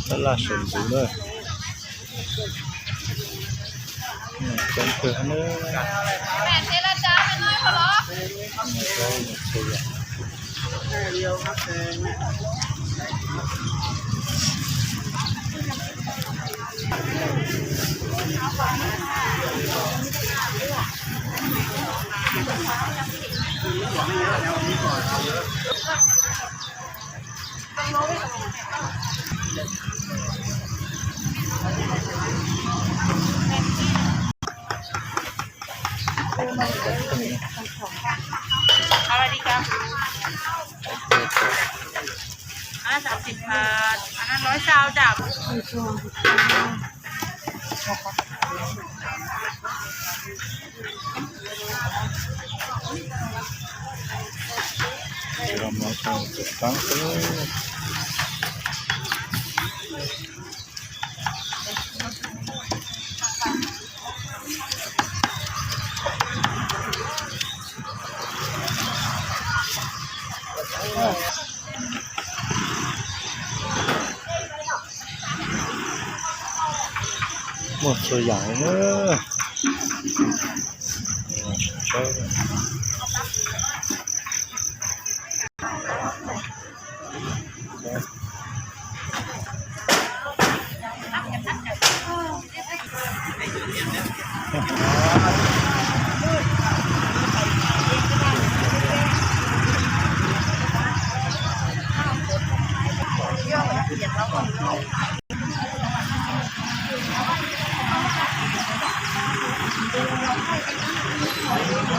Tab laj saum ntxuv na. Coob kawg na.อันนั้นสามสิบบาท อันนั้นร้อยซาวจ้ะ Los mov tseem tseem qab xwb. Muaj txhua yam li na.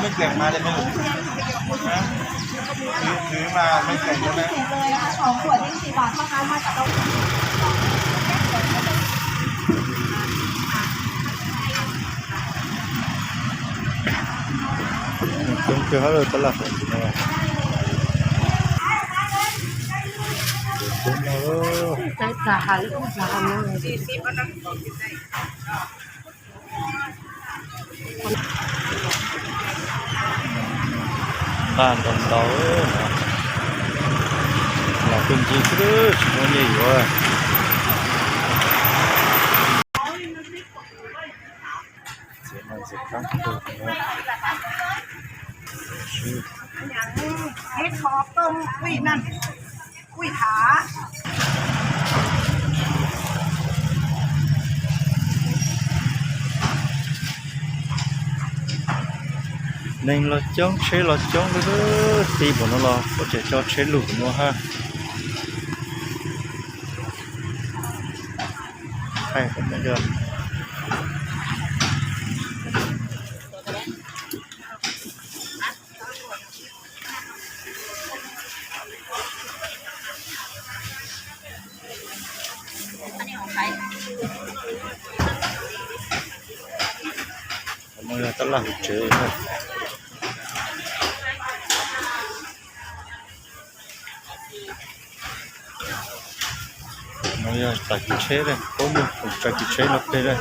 Mấy kẹo mà đây, hả? Thứ, thứ mà mấy kẹo đó đấy. Coob kawg hab, tab laj saum ntxuv no. Coob no. Tag ntau ntau, los pw ncig xwb tsis muaj nyiaj yuav. Neeg los coob, tsheb los coob, lub ti npaum no los kuj tseem tso tsheb lug no hab. No yog tab laj hauv tsev na. No yog tsa kiv tsheb, puab muaj khoom tsa kiv tsheb no peg na.